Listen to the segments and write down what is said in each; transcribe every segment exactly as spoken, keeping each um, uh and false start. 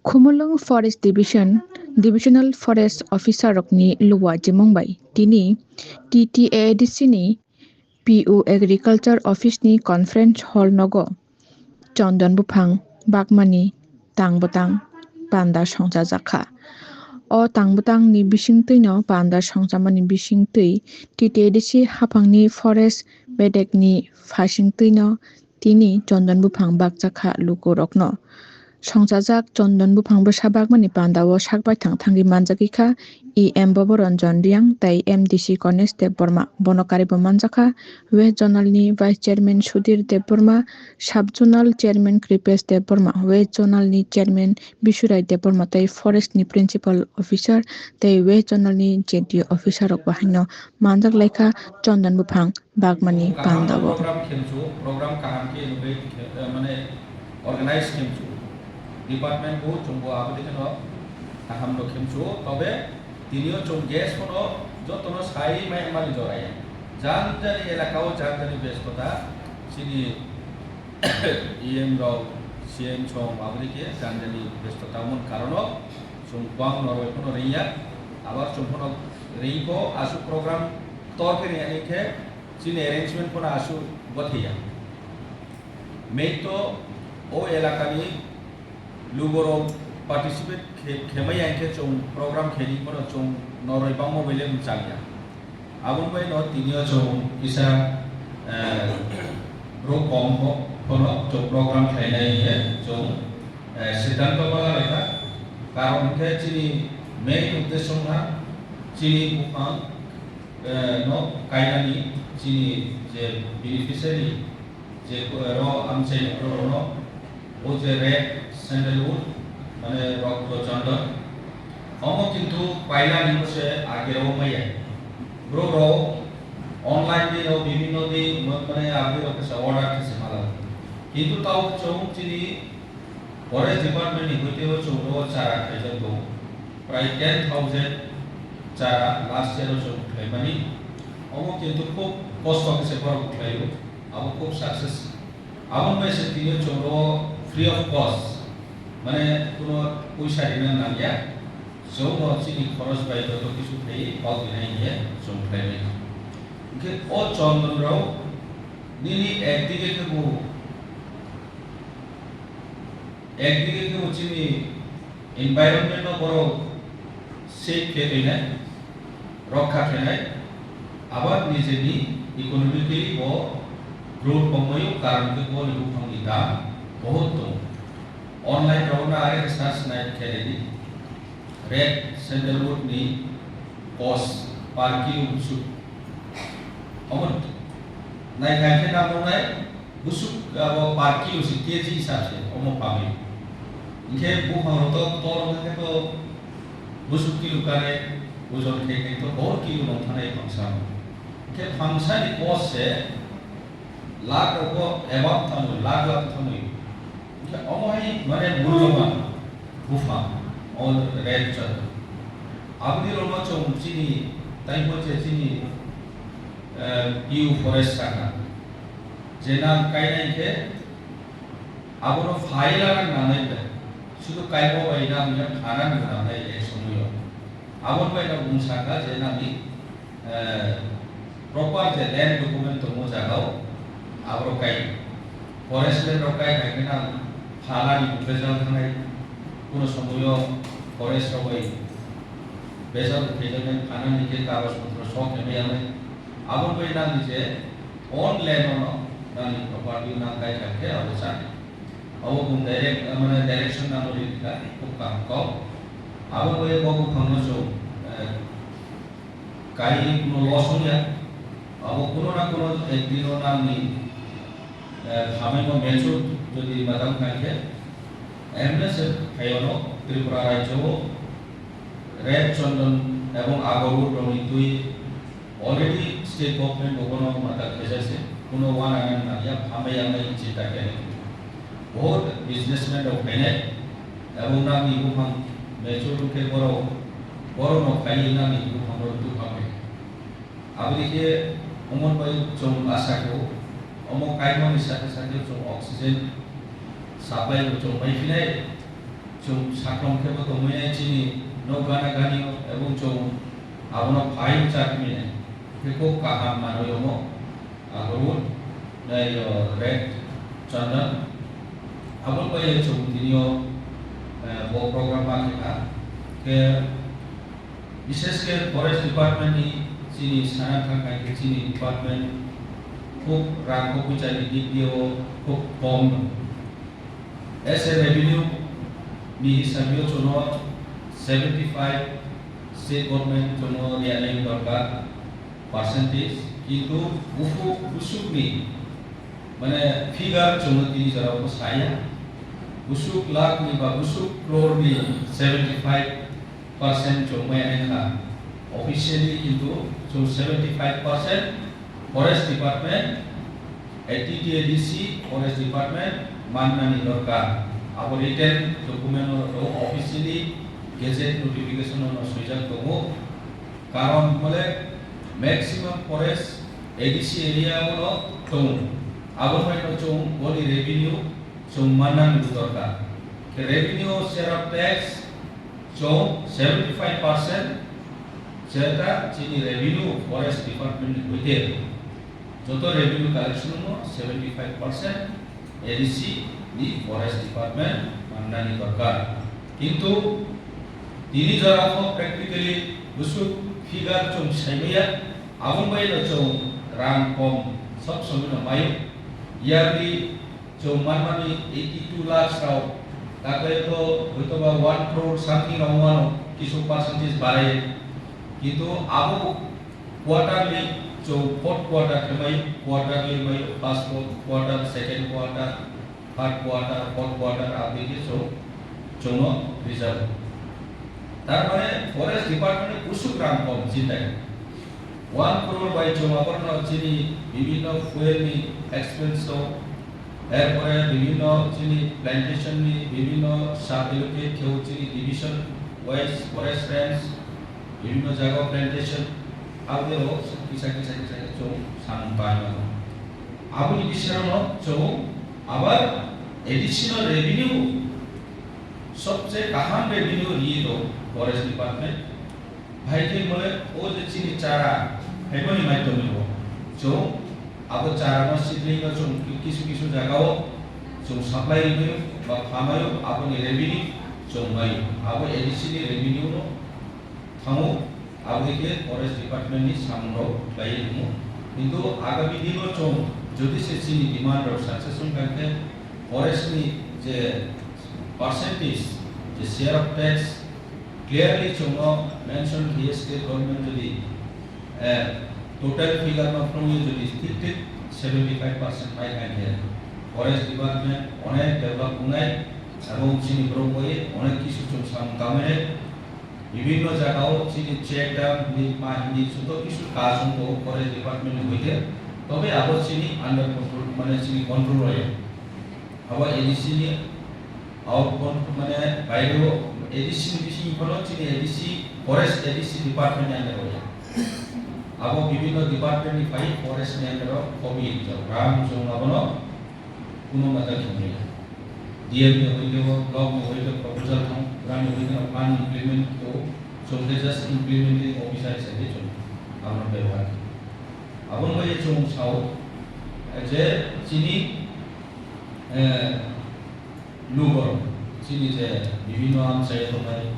Khumulwng Forest Division, Divisional Forest Officer rokni luwa jimung bai tini T T A A D C ni P O Agriculture Office ni Conference Hall nogo chondon buphang bakmani tang bwtang panda songchajak kha. O tang bwtang ni bising twi no panda songchamani bising twi T T A A D C haphang ni forest bedek ni phasing twi no tini chondon buphang bakchakha lukurokno. Songchajak chondon buphang bwsa bakmani pandao sak baithang thangwi manjagwi kha E M Boboranjan Riyang tei M D C Ganesh Debbarma. Bono karibo manjakha West Zonal ni Vice Chairman Sudhir Debbarma, Sub Zonal Chairman Kripesh Debbarma, West Zonal ni Chairman Bisurai Debbarma tei Forest ni Principal Officer tei West Zonal ni J D O Officer rok bo haino manjak laikha chondon buphang bakmani pandao. Program khemchu, program kaham khe nugwi, eh, mane organize khemchu. Department bo chwngbo abo dikhe no kaham no khemchu. Tobe tinio chwng guest phano jotono sai mai mani joraya. Jan jani elaka o jan jani bestota chini E M rok, C M song abo dikhe jan jani bestota mon karono chwng kwbang noroi phano ringya. Abo chwng phano ringkho aswk program tor khe ringya hwnkhe chini arrangement phano aswk bwthaiya. Main to o elakani luborok participate khe-, khemai ya hwnkhe chwng program kheni phano chwng noroi bangma bai le mwchangya. Aboni bai no tini o chwng kisa, eh, bro kom pho-, phano chwng program khlainai hwnkhe chwng, eh, siddhanto ma labaikha. Karon hwnkhe chini main uddesho wngkha chini buphang, eh, no kainani chini je beneficiary je, eh, ro amchaini borok rokno o je red sandalwood mane rokto chondon omo kintu pailani se age o maya borok rok online di o bibhinno di mane abdi rok kisa order kisa malo kintu tao chwng chini Forest Department ni hoite o chwng o chara khaijak tongo. Prai ten thousand chara last year o chwng khlaimani. Omo kintu khub kosto khe se borok khlaio. Abo khub success. Aboni bai se tini o chwng o free of cost. Mane kuno puisa rina nangya. Chwng no chini khoros bai joto kisu khai kok dinai hiye chwng khlaimani. Hwnkhe o chondon rok nini ekdige khe bo Ekdige khe bo chini environment no borok safe khe khainai, rokha khainai, abar nijeni economically bo growth kongmaio, karon khe boni buphangni dam bohut tongo. Online rok no are search nai khe redi, red sandalwood ni cost per kilo busuk. Omo nai khai khe nang nai Busuk abo per kilo se K G hisab se omo pagwi. Hinkhe buphang rok to tor wngkha khe to busuk kilo kare ojon khe khe to bohor kilo nong thanai phangsa. Hinkhe phangsa ni cost se lakh rok bo above thamwi, lakh lakh thamwi. Hinkhe omo hai mane mulloban buphang o red chondon. Aboni rokno chwng chini taibo je chini, eh, P U forest sakha. Je nang kainai khe abono file nang nangnai bai. Sudu kaimo bai nang ya phana nang nangnai ek somoyo. Aboni bai no bung sakha je nang ni, eh, proper je land document tongo jagao aboro kai. Forest land rok kai hai khe nang phalani bejal thangnai. Kuno somoyo forest rok bai bejal khaijak nai phanani khe kagoj potro sok khe maya nai. Aboni bai nang ni je Online ono nangni property nang kai kha khe abo chani. Abo bung direct, eh, mane direction nang ri kha, khub kaham kok. Abo bai bo buphang no chwng, eh, kai kuno loss wng ya. Abo kuno na kuno ek din o nangni, eh, khamai no mature jodi madam khai khe, M L A se phaio no Tripura rajyo o red chondon ebong agarwood rokni twi Already state government bo bono mata khaijak se, kuno wana nang ya, phamai ya nai chinta khe. Bahut businessman rok phainai, abo nangni buphang mature khe borok, borok no phaiwi nangni buphang rok tubha phai. Aboni khe omo bai chwng asa khe o, omo kaimani sakhe sakhe chwng oxygen supply bo chwng bai phinai. Chwng saklom khe bo tongmani chini nok gana gani o, ebong chwng abono file chatmani khe kok kaham manwi omo. Agarwal, eh, yo, Red Chandan. Abo bai chwng tini o, eh, bo program ma khe kha. Khe bishesh khe forest department ni chini sana thang khai khe chini department khub rang kok puisa ni dik dio khub kom no. As a revenue ni hisab yo chwng no seventy five state government chwng no riya nai dorkar percentage, kintu buphuk busuk ni mane figure chwng no tini jora o saya. Busuk lakh ni ba busuk crore ni seventy five percent chwng mai nai kha. Officially kintu chwng seventy five percent forest department, A T T A D C forest department mannani dorkar. Abo written document no rw officially gazette notification no swijak tongo. Karon mole maximum forest A D C area o no tongo. Abo bai no chwng boni revenue chwng mannani bo dorkar. Khe revenue share of tax chwng seventy five percent jeta chini revenue forest department ni hoite joto revenue collection no seventy five percent A D C ni forest department mannani dorkar. Kintu tini jora o practically busuk figure chwng saimaya, aboni bai no chwng rang kom sob somoi no mayo. Yearly chwng manmani eighty two lakhs rok, takhai to hoito ba one crore something rok wngmano, kisu percentage barai. Kintu abo quarterly chwng fourth quarter khe mai, quarterly mai, first quarter, second quarter, third quarter, fourth quarter, aboni khe chwng, chwngno rijak. Tar mane forest department ni usuk rang kom chintai. One crore bai chwng aborno chini bibhinno fuel ni expense rok, erpore bibhinno chini plantation ni bibhinno sub allocate khe chini division wise forest range, bibhinno jaga plantation, aboni rok kisa kisa kisa khe chwng samung pai mano. Aboni bisingno chwng abar additional revenue, sobse kaham revenue ri do forest department. Bhai khe mole o je chini chara phaimani maidhyome bo chwng abo chara no seedling no chwng kisu kisu jaga o chwng supply ri ba phamayo, aboni revenue chwng mayo, abo A D C ni revenue no thango, aboni khe forest department ni samung rok khlaiwi rwmo. Kintu agami dino chwng jodi se chini demand rok success wngkha khe forest ni je percentage, je share of tax clearly chwngno mention khe state government jodi, eh, total figure no phrwngwi jodi thik thik seventy five percent pai kha khe forest department onek develop wngnai, abo chini borok bai onek kisu chwng samung tangwi nai. Bibhinno jagao chini check dam ni ma hini joto kisu kaj wngkho forest department ni hoite, tobe abo chini under control, mane chini control o ya. Abo A D C ni out con-, mane baireo A D C ni bising phano chini A D C, forest A D C department ni under o ya. Abo bibhinno department ni phai forest ni under o khobi rijak. Ram chwng abono kuno mata khinai. D M ni hoite o, block ni hoite o proposal thang, brani hoite o plan implement to, chwng khe just implementing officer hisabe chwng abono bebohar khe. Aboni bai chwng sao, eh, je chini, eh, lugo, chini je bibhinno amchai tongnai,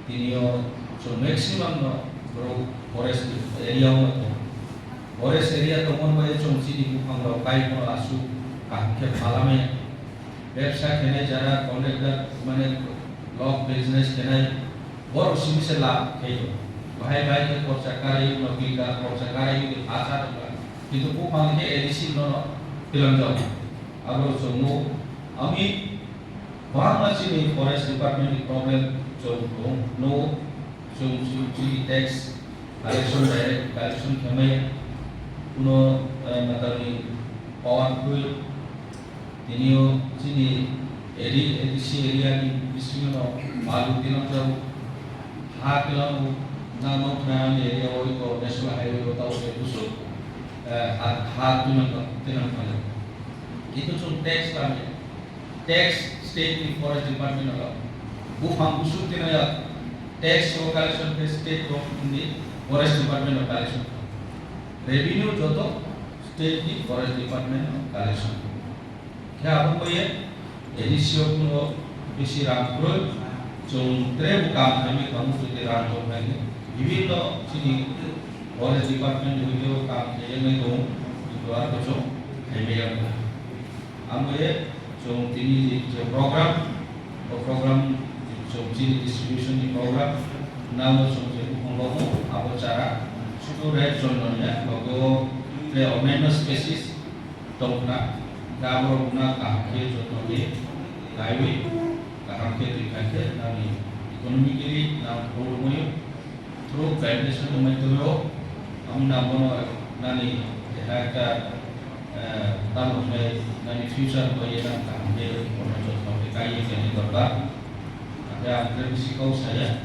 Tini o chwng maximum no borok forest area o tongo. Forest area tongmani bai chwng chini buphang rok kai phano aswk kaham khe phalamaya. Bebsa khenai jara contractor mane log business khenai borok simi se lab khaio. Bahai bai khe khorcha karwi no kilka khorcha karwi no acha tongla. Kintu buphang khe A D C no no philangjak. Abo chwngno ami Kwbangma chini forest department ni problem chwng tong, no chwng chini, chini tax collection direct collection khe maya, kuno, eh, matani power kwrwi. Tini o chini A D, A D C area ni bisingo no balu tinang jago, ha tinang na nok na ni area o iko national highway o tao se busu, eh, ha, ha tinang, tinang jago. Kintu chwng tax kami, tax state ni forest department no rw. Buphang busuk tino ya tax o collection khe state o ni forest department o collection. Revenue joto state ni forest department o collection. Khe abo koi A D C o kuno bisi rang kroi, chwng tre bo kam khaimai tongo, jodi rang tong khaikhe bibhinno chini forest department ni hoite o kam khaiyangwi tongo, kintu aro bo chwng khaimai ya wngkha. Amo ye chwng tini je, je program, o program chwng chini distribution ni program, namo chwng je buphang logo abo chara, sudu red chondon ya, logo o tre onyaino species tongkha, hwnkhe aborok wngkha kaham khe joto khe kaiwi, kaham khe twi khaikhe nani economically nang problem oyo. Through plantation wngmai tongwi o, ang nang bono nani keha ekta, eh, tamo khe nani future bai ye nang kaham khe bono jotno khe kaiye khaini dorkar. Hakhe ang khe bisi kok saya.